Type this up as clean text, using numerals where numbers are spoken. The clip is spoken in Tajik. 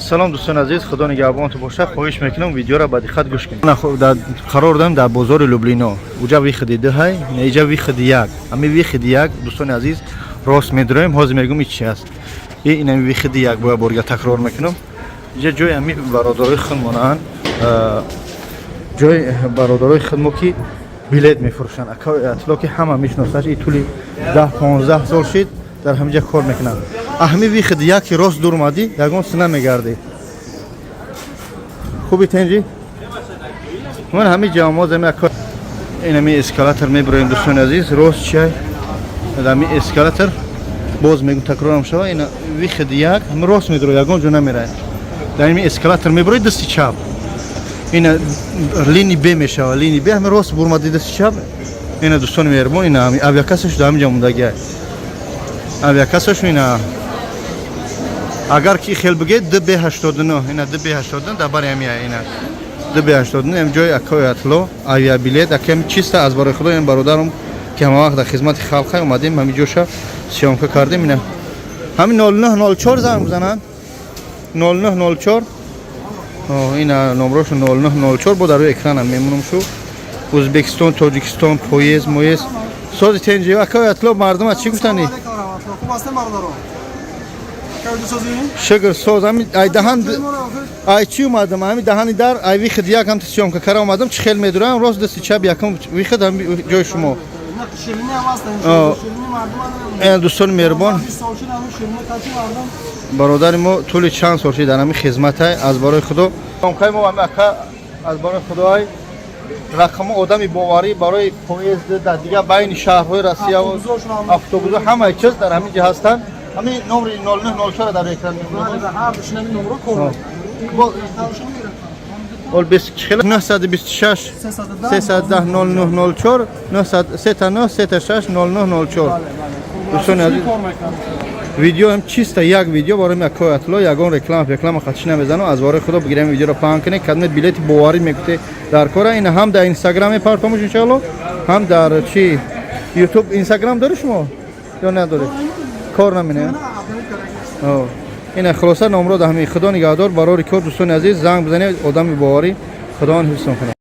Салом, дӯстони азиз, Худо нигаҳбонтон бошад. Хоҳиш мекунам, видеоро ба диққат гӯш кунед. Қарор дорем дар бозори Люблино. Уҷа выход и 2 ҳай, иҷа выход и 1. Ҳами выход и 1, дӯстони азиз, рост медроем. Ҳозир мегӯм, и чи аст. И инами выход и 1, боя борга такрор мекунам. Иҷа ҷои ҳами бародарои худмонанд, ҷои бародарои худмо, ки билет мефурӯшанд. Акаи Атло, ки ҳама мешиносаш, и тӯли 10-15 сол шид дар ҳамиҷа кор мекунанд. Аҳми выход 1 ки рост дур омадӣ, ягон сина мегардӣ. Хуби, тенҷи? Ман ҳами ҷамоз ами ака. Инами эскалатор мебироем, дӯстони азиз, рост чай ами эскалатор. Боз мегум, такрорам шава, ина выход 1, ҳами рост медуро, ягон ҷо намерай. Дар ими эскалатор мебирои, дасти чап ина линии Б мешава. Линии Б ҳами рост бурмади, дасти чап. Ина, дӯстони меҳрубон, ина ҳами авиакассаш дар ҳамиҷа мондагиай. Авиакассаш ина, агар ки хел бигед, 2Б 89, ина 2Б 89 дар бари ҳами, ина 2Б 89, ам ҷои акои Атло, авиабилет. Акам чиста аз барои Худо, ин бародарам, ки ҳама вақт дар хизмати халқа. Омадем, ҳами ҷоша съёмка кардем. Ина ҳами 0904 занг бизананд, 0904, ина номрошу 0904 бо дар рӯи экранам мемонам. Шу Ӯзбекистон, Тоҷикистон поезд моезд сози, тенҷи, акои Атло? Мардума чӣ гуфтанӣ? Хуб ҳастем, бародаро. Шукр, соз. Ами ай даҳан ай чӣ омадам, ами даҳани дар ай выход 1 ҳам съёмка кара омадам. Чӣ хел медурам, рост, дасти чап, якум выход, ҳам ҷои шумо. Дӯстони меҳрубон, бародари мо тӯли чанд сол шид дар ҳами хизматай. Аз барои Худо съёмкаи мо ами ака, аз барои Худоай рақами одами боварӣ барои поезд дар дигар байни шаҳрҳои Россия, автобусо, ҳамаи чиз дар ҳамин ҷа ҳастанд. Ҳамин номри 0904 дар экран мемонад. Ол 926 310 0904, 900 3 9 3 6 0904. Дӯстони азиз, видео ҳам чиста як видео барои акои Атло, ягон реклама хатши намезанам. Аз барои Худо бигирем, видеоро паҳн кунед. Кадме билети боварӣ мегуфте дар кора, ина ҳам дар Инстаграм мепартомуш, иншоалло, ҳам дар чи Ютуб. Инстаграм дорӣ шумо ё надоред? Кор наминем. Ина хулоса, номро дар ҳамин. Худо нигаҳдор, барори кор, дӯстони азиз, занг бизанед, одами боварӣ. Худованд ҳифзтон кунад.